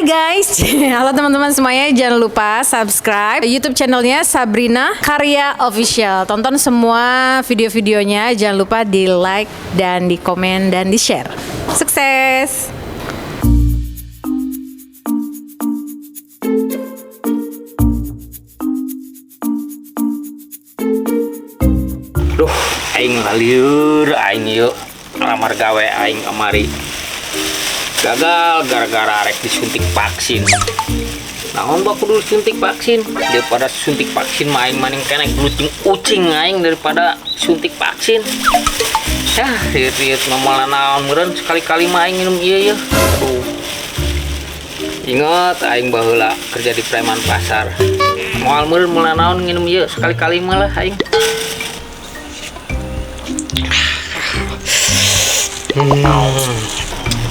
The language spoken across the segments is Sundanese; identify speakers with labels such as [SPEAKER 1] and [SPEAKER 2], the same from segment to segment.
[SPEAKER 1] Hai guys, halo teman-teman semuanya. Jangan lupa subscribe YouTube channelnya Sabrina Karya Official. Tonton semua video-videonya. Jangan lupa di like dan di komen dan di share. Sukses!
[SPEAKER 2] Duh, aing lalieur aing yeuh lamar gawe aing kamari. Gagal gara-gara arek disuntik vaksin. Naon bak kudu suntik vaksin? Daripada suntik vaksin mah aing maning keneh gelut jeung ucing aing daripada suntik vaksin. Yah, riut-riut ngomong naon meureun sekali-kali mah aing minum ieu yeuh. Aduh. Ingat aing baheula kerja di preman pasar. Moal meureun meula naon nginum ieu sekali-kali mah lah aing.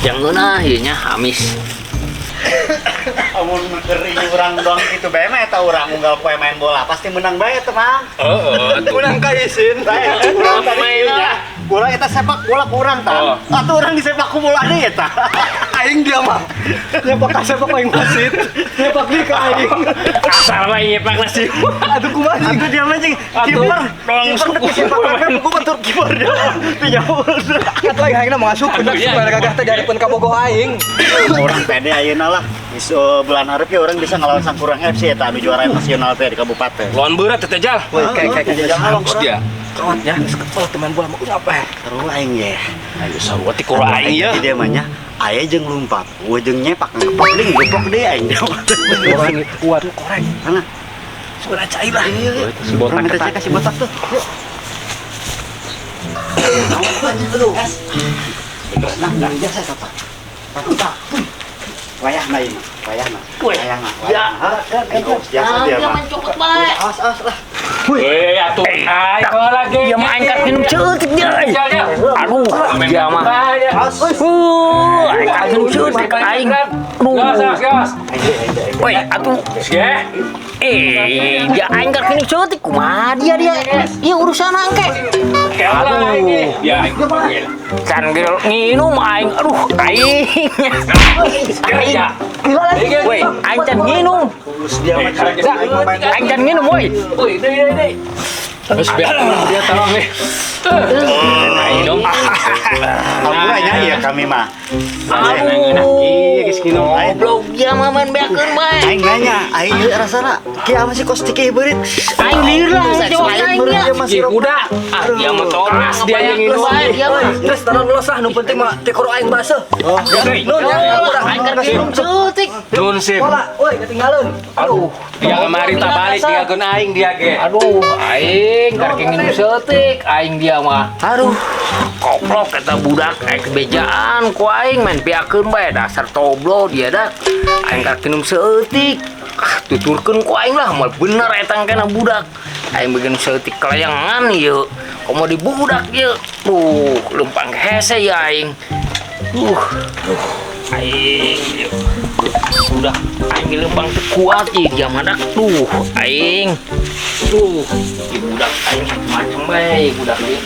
[SPEAKER 2] Yang ngeunah ieu nya amis.
[SPEAKER 3] Amun keur urang doang kitu bae mah eta urang unggal poe main bola pasti menang bae teh Mang.
[SPEAKER 2] Heeh,
[SPEAKER 3] urang ka isin. Urang tadi
[SPEAKER 2] Main
[SPEAKER 3] ieu nya. Urang eta sepak bola kurang tah. Atuh urang disepak ku bola deui eta.
[SPEAKER 4] Aing dia mah. Nyepak ka sepak aing wasit. Nyepak di ka aing.
[SPEAKER 2] Asal wae nyepak nasi.
[SPEAKER 4] Aduh kumaha anjing.
[SPEAKER 3] Atuh dia mah jeung kiper.
[SPEAKER 2] Langsung
[SPEAKER 3] Kiper teh sepak ku batur kiper dia. Teu jauh.
[SPEAKER 4] Atuh aing hayangna mah ngasup
[SPEAKER 2] Aduh,
[SPEAKER 4] bener
[SPEAKER 2] iya.
[SPEAKER 4] supaya gagah teh dihareupeun ka bogoh aing.
[SPEAKER 3] Urang pede ayeuna lah. Geus bulan hareup ge urang bisa ngelawan Sangkurang FC eta anu juara nasional teh di kabupaten.
[SPEAKER 2] Lawan berat teh Jal.
[SPEAKER 4] Woi, kayak kayak
[SPEAKER 3] Jangan
[SPEAKER 2] Bagus dia.
[SPEAKER 4] Kawatnya geus ketol teh main bola mah apa ya?
[SPEAKER 3] Terus aing ge.
[SPEAKER 2] Ayo sarua ti kura aing ye.
[SPEAKER 3] Jadi dia mah nya aya jeung lumpat, we jeung nyepak ngeplok deui ngeplok deui aing dia.
[SPEAKER 4] Orang kuat korek.
[SPEAKER 3] Mana?
[SPEAKER 4] Suara cai lah.
[SPEAKER 3] Iya,
[SPEAKER 2] Si botak
[SPEAKER 3] minta
[SPEAKER 2] ketat.
[SPEAKER 3] cek kasih botak tuh. Yuk. Nah, nah, biasa kata. Kata. Wayahna ieu mah, wayahna. Wayahna.
[SPEAKER 2] Ya.
[SPEAKER 3] Biasa dia mah. Awas, awas lah.
[SPEAKER 2] Weh, atuh aing lagi. Dia mah aing karek minum ceutik dia. Aduh, dia mah. Aing karek minum ceutik aing. Aduh.
[SPEAKER 5] Gas, gas.
[SPEAKER 2] Woi, atuh. Eh, dia aing karek minum ceutik kumaha dia dia. Ieu urusan angke. Aduh.
[SPEAKER 5] Ya, aing panggil.
[SPEAKER 2] Can gel nginum aing. Aduh, aing. Aing. Woi, aing can nginum. Aing can nginum, woi.
[SPEAKER 5] Woi, deh, deh, deh. Terus biar dia tolong nih.
[SPEAKER 2] Aing dong.
[SPEAKER 3] Ampura nya ieu kami mah.
[SPEAKER 2] Aduh.
[SPEAKER 3] Geus nginum. Aing
[SPEAKER 2] Goblok dia mah main beakeun bae.
[SPEAKER 3] aing nanya, aing ieu rasana kieu ama si kos tiki beurit.
[SPEAKER 2] Aing lieur lah jawab aing
[SPEAKER 3] Beurit
[SPEAKER 2] dia.
[SPEAKER 3] dia masih
[SPEAKER 5] Kuda.
[SPEAKER 2] Ah, dia mah toras
[SPEAKER 5] dia yang nginum.
[SPEAKER 2] Dia mah.
[SPEAKER 4] Terus taruh los lah, nu penting mah tikoro aing baseuh.
[SPEAKER 3] Oh,
[SPEAKER 4] Nun ya, urang.
[SPEAKER 2] Aing karek minum ceutik.
[SPEAKER 5] Nun sip.
[SPEAKER 4] Bola, woi ketinggalan.
[SPEAKER 5] Aduh, dia kemari tak balik dia keun aing dia ge.
[SPEAKER 2] Aduh, aing karek nginum ceutik, aing dia mah. Aduh, koplok eta budak aing kebejaan ku aing main beakeun bae dasar toblo dia dah. Aing karek nginum ceutik. Ah, tuturkeun ku aing lah moal bener eta kena budak. Aing begitu ceutik kelayangan ieu. Komo di budak ieu. Duh, lempang hese ya aing. Duh, aing ieu. Udah, aing lempang teu kuat ieu dia mah dak. Duh, aing. Duh, ieu budak aing macam bae budak ieu.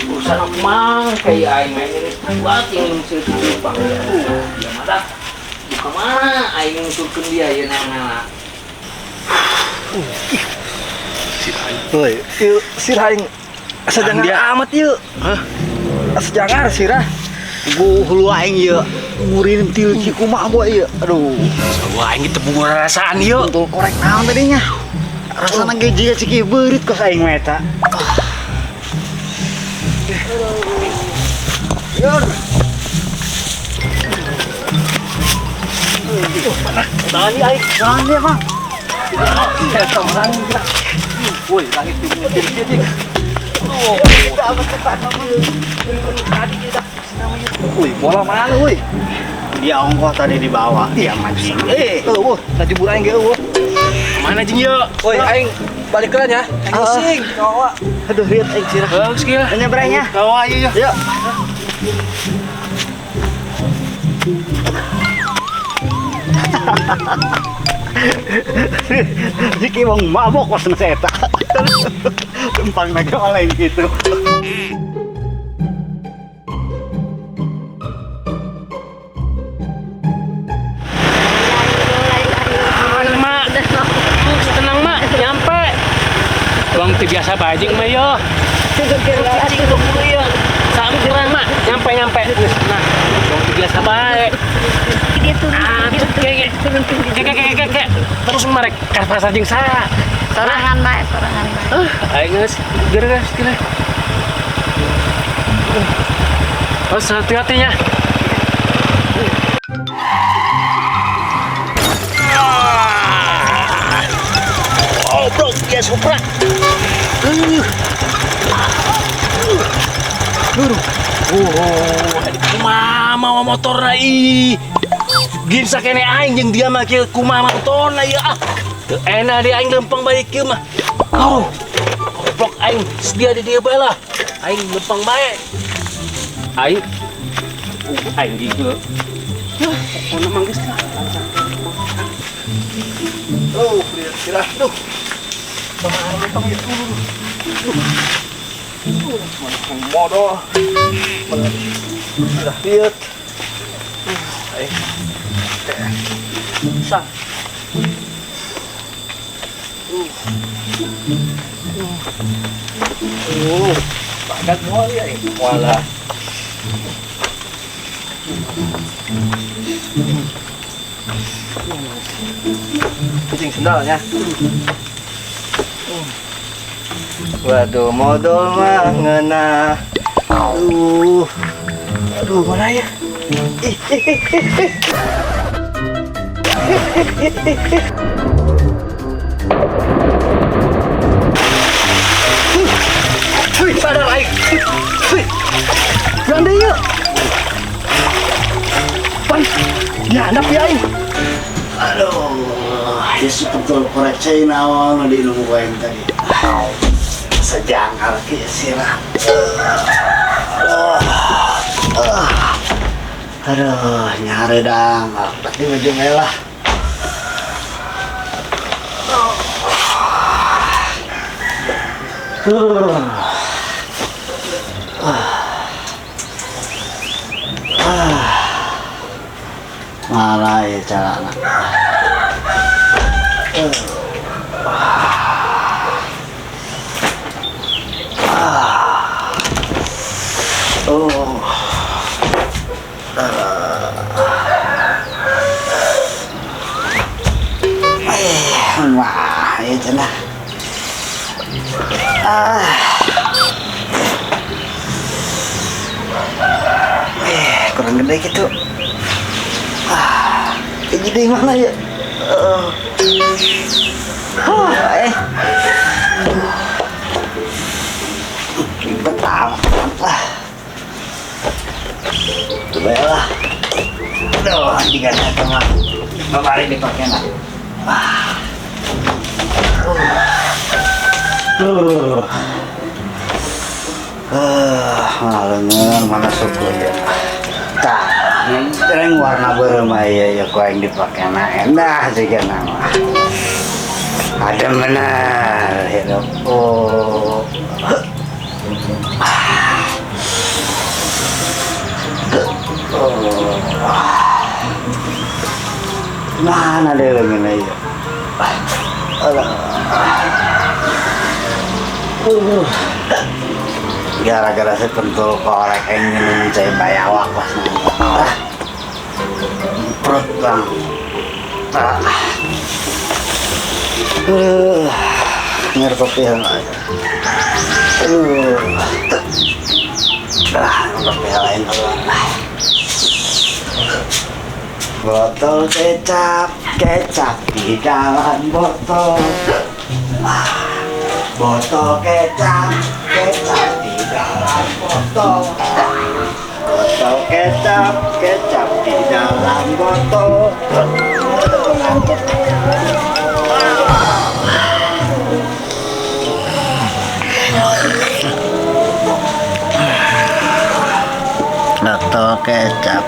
[SPEAKER 2] Urusan aku mah kayak aing main ini kuat yang ceutik lempang. Duh, dia mah dak. Buka mana aing nuturkeun dia ieu nana.
[SPEAKER 4] Woi, ieu sirah aing asa jangar amat ieu. Hah? Asa jangar sirah.
[SPEAKER 3] Gua hulu aing ieu. Ngurintil ki kumaha gua ieu. Aduh.
[SPEAKER 2] Wah, aing teu boga rasaan ieu.
[SPEAKER 3] Betul korek naon tadinya. Rasana ge jiga ciki beurit kos aing mah eta.
[SPEAKER 4] Yor.
[SPEAKER 3] Tani aing, naon dia, Mang?
[SPEAKER 4] Eta orang gerak. Woi, langit tinggi tinggi. Woi, bola mana woi?
[SPEAKER 3] Dia ongkoh tadi dibawa, dia mancing.
[SPEAKER 4] Eh, eueuh, laju aing ge eueuh.
[SPEAKER 5] Mana jeung ieu?
[SPEAKER 4] Woi, aing balik ke nya. Aing pusing. Kawa.
[SPEAKER 3] Aduh, lihat aing sirah.
[SPEAKER 5] Geus kieu.
[SPEAKER 3] Nya berenya.
[SPEAKER 5] Kawa ieu.
[SPEAKER 3] Yuk. Jiki wong mabok kos nasi eta. Lempang naga malah gitu.
[SPEAKER 2] teu biasa bae jeung mah yo. Cicing kudu ieu. Samperan mah nyampe-nyampe geus nah. Tong teu biasa bae.
[SPEAKER 6] Dia turun.
[SPEAKER 2] Ah,
[SPEAKER 6] Dia turun.
[SPEAKER 2] ke ke ke ke ke. Terus marek ka pasar jeung saha?
[SPEAKER 6] Sorangan bae, sorangan bae.
[SPEAKER 2] Aing geus geus geus. Oh, hati-hatinya. Oh, bro, ya Supra. Oh, kumaha motorna ih. Ginsa kene aing jeung dia mah kieu kumaha motorna ieu ah. Teu enak di aing lempeng bae kieu mah. Oh. Goblok aing sedia di dieu bae lah. Aing lempeng bae. Aing aing gitu. Pokona mah geus lah.
[SPEAKER 4] Oh, lihat sirah tuh. Mana itu? Mana modal? Mana sirah lihat. Aing. Sang. Bagat moal ya aing. Walah. Kucing sendalnya. Waduh, modal mah ngeunah. Aduh. Aduh, mana ya? Ih, ih, ih, ih. Wih, sadar aing. Wih. Gande yuk. Pan, dihandap ya aing.
[SPEAKER 3] Aduh, ya sebetul korek cai naon nu diinum ku aing tadi. Sejangkal kieu sirah. Aduh, nyaredang. Tapi baju melah. Malah ya celana. Oh. Wah, ya cenah. Kurang gede gitu. Ini di mana ya? Ribet amat lah. Coba ya lah. Aduh, diganti sama kemarin dipakai lah. Malengan mana suku ya. Tah, yang warna beureum aya ya ku aing dipake na endah jiga nama. Ada benar hidup. Oh. Oh. Mana deh leungeun ieu? Alah. Gara-gara sepentul korek aing minum cai bayawak pas. Perut bang. Nyer kopi aja. Kopi lain dulu. Botol kecap, kecap di dalam botol. Botol kecap, kecap di dalam botol. Botol kecap, kecap di dalam botol. Ngantuk. Botol kecap.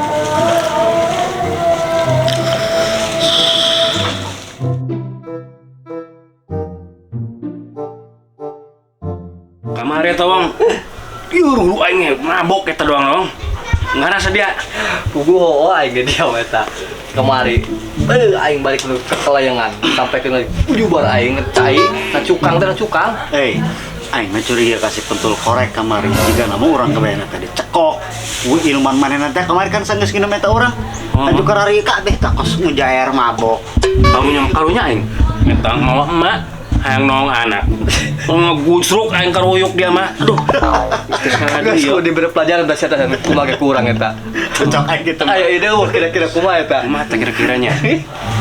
[SPEAKER 2] Kamari eta wong. Ieu lu aing mabok eta doang dong. Ngarasa dia.
[SPEAKER 5] Puguh hoo aing ge dia eta.
[SPEAKER 4] Kemari. Aing balik ke kelayangan sampai ke ujubar aing ngecai na cukang teh na cukang.
[SPEAKER 3] Aing mah curiga kasih pentul korek kamari jika namu urang kebayana tadi cekok. Wih iluman manehna teh kamari kan sanggeus nginum eta urang. Aju karari kabeh tah kos ngujair mabok.
[SPEAKER 7] Kamu karunya aing. Eta mawa emak hayang nolong anak. Ngegusruk aing karuyuk dia mah. Aduh.
[SPEAKER 4] Geus kudu diberi pelajaran da sia teh kumaha ge kurang eta.
[SPEAKER 3] Cocok aing gitu.
[SPEAKER 4] Ayo ide eueuh kira-kira kumaha eta.
[SPEAKER 7] Kumaha teh kira-kiranya?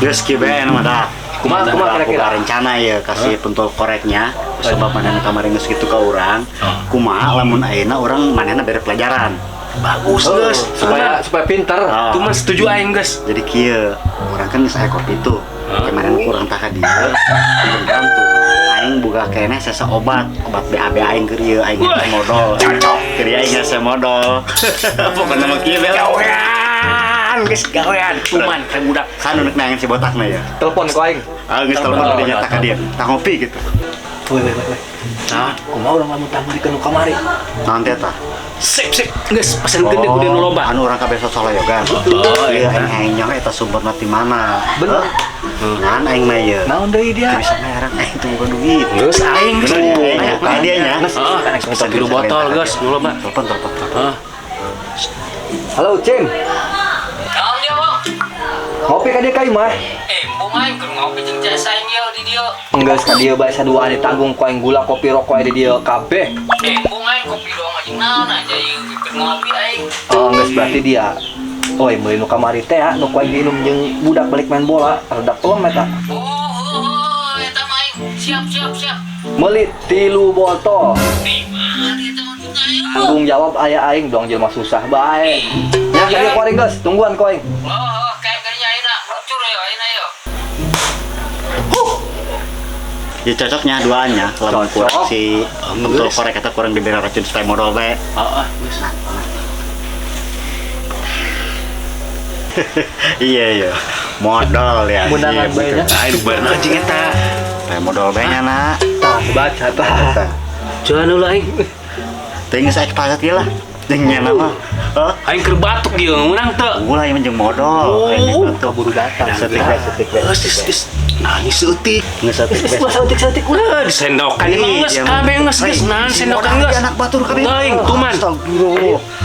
[SPEAKER 3] Geus kieu bae mah tah.
[SPEAKER 4] Kumaha kumaha kira-kira?
[SPEAKER 3] Rencana ya kasih pentul koreknya sebab manehna kamari geus kitu ka urang. Kumaha lamun ayeuna urang manehna bere pelajaran.
[SPEAKER 7] Bagus geus.
[SPEAKER 4] Supaya supaya pinter.
[SPEAKER 7] Tuman setuju aing geus.
[SPEAKER 3] Jadi kieu, urang kan geus aya kopi tuh. Kemarin kurang tak ka dieu. Bentar tuh. Aing buka keneh sesa obat, obat BAB aing keur ieu aing modal.
[SPEAKER 7] Cocok.
[SPEAKER 3] Keur ieu aing hese modal. Pokona mah kieu bae.
[SPEAKER 7] Gawean, geus gawean. Tuman ka budak.
[SPEAKER 3] San nu neang si botakna ya.
[SPEAKER 4] Telepon ku aing.
[SPEAKER 3] Ah geus telepon udah nyata ka dieu. Tah ngopi gitu.
[SPEAKER 4] Woi woi woi.
[SPEAKER 7] Nah,
[SPEAKER 4] kumaha urang lamun tah meuli nu kamari?
[SPEAKER 3] Naon teh tah?
[SPEAKER 7] Sip sip, geus pesen gede kudu nu loba.
[SPEAKER 3] Anu urang kabeh sosolayogan.
[SPEAKER 7] Oh,
[SPEAKER 3] iya aing aing nyaho eta sumberna ti mana.
[SPEAKER 4] Bener.
[SPEAKER 3] Ngan aing mah ieu.
[SPEAKER 4] Naon deui dia?
[SPEAKER 3] Bisa merek aing teu boga duit.
[SPEAKER 7] Geus aing geus.
[SPEAKER 3] Ka dia nya.
[SPEAKER 7] Heeh, tilu botol geus nu loba.
[SPEAKER 3] Telepon telepon.
[SPEAKER 7] Heeh.
[SPEAKER 4] Halo, Cing.
[SPEAKER 2] Naon dia, Bang?
[SPEAKER 4] Ngopi ka dieu ka imah?
[SPEAKER 2] Embung aing keur ngopi jeung jasa aing ieu di dieu.
[SPEAKER 4] Enggeus ka dieu bae saduaan ditanggung ku aing gula kopi rokok di dieu kabeh.
[SPEAKER 2] Embung aing kopi doang aja naon aja ieu keur ngopi aing.
[SPEAKER 4] Oh, geus berarti dia. Oi, meuli nu kamari teh nu ku aing diinum jeung budak balik main bola, rada pelem eta.
[SPEAKER 2] Oh, eta mah aing. Siap siap siap.
[SPEAKER 4] Meuli 3 botol.
[SPEAKER 2] Di mana eta maksudna aing?
[SPEAKER 4] Tanggung jawab aya aing dong jelema susah bae. Nya ka dieu ku aing geus, tungguan ku aing.
[SPEAKER 2] Oh, kayak geunya ayeuna, meluncur yo ayeuna yo.
[SPEAKER 3] Ya cocoknya duanya, lamun kurang si pentul korek eta kurang diberi racun supaya modal bae.
[SPEAKER 7] Heeh, geus.
[SPEAKER 3] Iya iya, modal ya.
[SPEAKER 4] Menangan bae nya.
[SPEAKER 7] Aing bener anjing eta.
[SPEAKER 3] Teh modal bae nya na.
[SPEAKER 4] Tah baca tah.
[SPEAKER 7] Jalan dulu aing.
[SPEAKER 3] Teh geus aya pasat ieu lah. Jeung nya mah. Heuh.
[SPEAKER 7] Aing keur batuk ieu meunang teu.
[SPEAKER 3] Ulah ieu mah jeung modal. Aing batuk
[SPEAKER 4] kaburu datang.
[SPEAKER 3] Setik bae setik bae.
[SPEAKER 7] Geus geus. Nah, ini seutik.
[SPEAKER 3] Geus setik bae.
[SPEAKER 4] Seutik-seutik ulah.
[SPEAKER 7] Disendokan emang geus kabeh geus geus naon sendokan geus.
[SPEAKER 3] Anak batur kabeh.
[SPEAKER 7] Teuing tuman.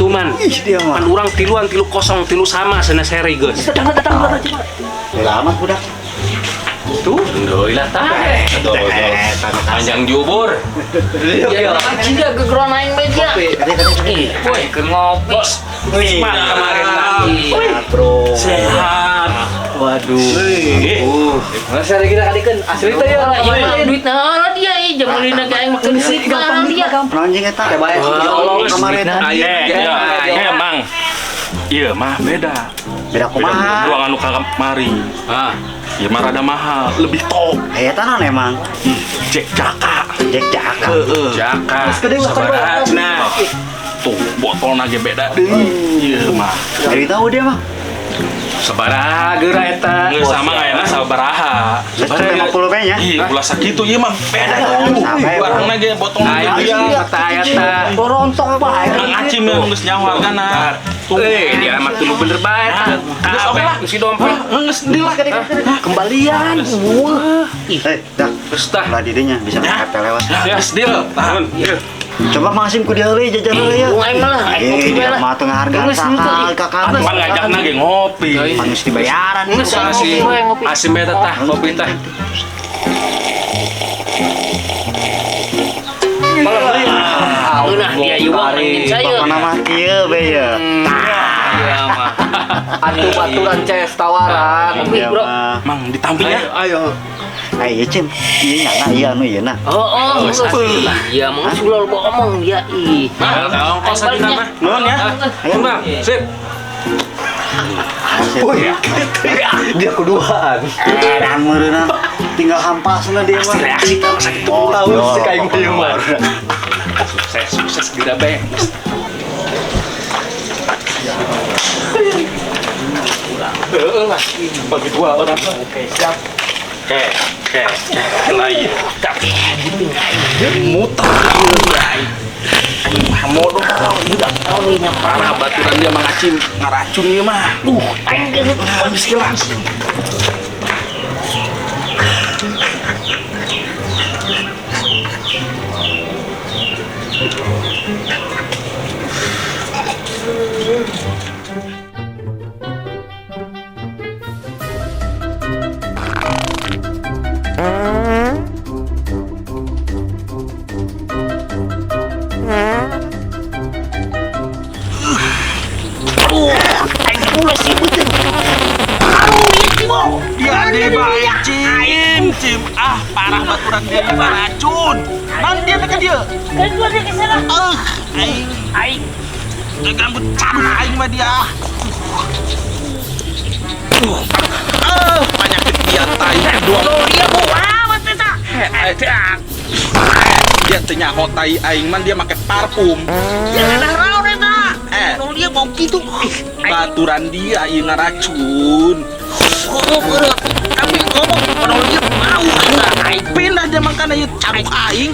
[SPEAKER 7] Tuman.
[SPEAKER 3] Ih dia mah.
[SPEAKER 7] Pan urang tiluan 3-0 3 sama cenah seri geus.
[SPEAKER 4] Datang datang datang.
[SPEAKER 3] Lama budak.
[SPEAKER 7] Tuh, alhamdulillah tah. Panjang jubur.
[SPEAKER 2] Ya, anjing dia gegeron aing bae dia. Ih, woi keur ngopi.
[SPEAKER 7] Bos, nikmat kemarin lagi.
[SPEAKER 4] Bro.
[SPEAKER 7] Sehat.
[SPEAKER 4] Waduh. Masa kita kadikeun asli teh ya.
[SPEAKER 2] Ieu duit naon dia ieu jeung meulina ge aing make duit naon dia.
[SPEAKER 3] Naon jeung eta?
[SPEAKER 4] Teh bae
[SPEAKER 7] Tolong
[SPEAKER 3] kemarin.
[SPEAKER 5] Emang. Iya mah beda.
[SPEAKER 3] Beda kumaha?
[SPEAKER 5] Ruangan nu kamari.
[SPEAKER 7] Ah.
[SPEAKER 5] Ieu mah rada mahal, lebih top.
[SPEAKER 3] Eta naon emang?
[SPEAKER 5] Jack Jaka.
[SPEAKER 3] Jack Jaka.
[SPEAKER 5] Heeh.
[SPEAKER 7] Jaka.
[SPEAKER 5] Sabaraha cenah. Tuh, botolna ge beda deui. Ieu mah.
[SPEAKER 3] Jadi tahu dia mah.
[SPEAKER 7] Sabaraha geura eta.
[SPEAKER 5] Geus sama ayeuna sabaraha.
[SPEAKER 3] Sabaraha 50 bae nya.
[SPEAKER 5] Ih, ulah sakitu ieu mah beda tuh. Barangna ge botolna
[SPEAKER 7] Aing mata eta.
[SPEAKER 4] Borontong bae.
[SPEAKER 5] Kang Acim yang geus nyaho hargana.
[SPEAKER 7] Dia mah tilu bener bae eta.
[SPEAKER 5] Geus oke lah.
[SPEAKER 7] Si dompet.
[SPEAKER 5] Geus deal lah.
[SPEAKER 4] Kembalian. Wah.
[SPEAKER 3] Eh, dah.
[SPEAKER 7] Geus tah.
[SPEAKER 3] Lah didinya bisa ngepel lewat.
[SPEAKER 5] Geus deal. Tahan.
[SPEAKER 3] Coba Mang Asim ku dia heula jajan heula ya.
[SPEAKER 2] Bung aing mah lah, aing ngopi bae
[SPEAKER 3] Dia
[SPEAKER 2] lah.
[SPEAKER 3] mah teu ngahargaan sakal ka kabeh.
[SPEAKER 5] Pan ngajakna ge ngopi.
[SPEAKER 3] Pan geus dibayaran.
[SPEAKER 2] Geus
[SPEAKER 7] Asim,
[SPEAKER 2] ngopi bae ngopi.
[SPEAKER 7] asim bae tah kopi tah. Ngeunah dia ieu mah saya.
[SPEAKER 3] Pokona mah kieu bae ya.
[SPEAKER 2] Iya mah.
[SPEAKER 4] Atuh baturan ces tawaran.
[SPEAKER 2] Ngopi, bro.
[SPEAKER 5] Mang ditampi ya.
[SPEAKER 4] Ayo.
[SPEAKER 3] Ieu Cim, ieu nyana ieu anu ieu na.
[SPEAKER 2] Oh, iya mah sudah lupa omong ya ih.
[SPEAKER 5] Mah, ongkos aja mah.
[SPEAKER 3] Nuhun ya.
[SPEAKER 5] Nuhun, Bang. Sip.
[SPEAKER 4] Woi, dia keduaan.
[SPEAKER 3] Edan meureunna tinggal hampasna dia mah.
[SPEAKER 7] Pasti reaksi tah masa kitu.
[SPEAKER 4] Tahu sih kayak ieu mah.
[SPEAKER 7] Sukses, sukses geura bae.
[SPEAKER 5] Heeh lah. Bagi dua orang.
[SPEAKER 4] Oke, siap.
[SPEAKER 5] Oke, oke. Lain. Muter. Aing mah modal budak nya parah baturan dia mah ngacim ngaracun ieu mah.
[SPEAKER 2] Aing geus
[SPEAKER 5] Habis heula.
[SPEAKER 2] Aing ulah sih beuteung.
[SPEAKER 5] Dia deh bae cim cim ah parah baturan dia mah racun. Mang dia teh ka dieu.
[SPEAKER 2] Keluar dia ke sana.
[SPEAKER 5] Aing
[SPEAKER 2] Aing
[SPEAKER 5] rambut cabut aing mah dia. Penyakit dia tai dua.
[SPEAKER 2] Dia bau amat eta.
[SPEAKER 5] Dia teh nyaho tai aing man dia make parfum.
[SPEAKER 2] Jangan raon eta.
[SPEAKER 5] Eh.
[SPEAKER 2] Dia bau kitu.
[SPEAKER 5] Baturan dia ieu ngaracun.
[SPEAKER 2] Tapi ngomong padahal dia bau eta. Aing
[SPEAKER 5] Pindah dia makan ieu cabuk aing.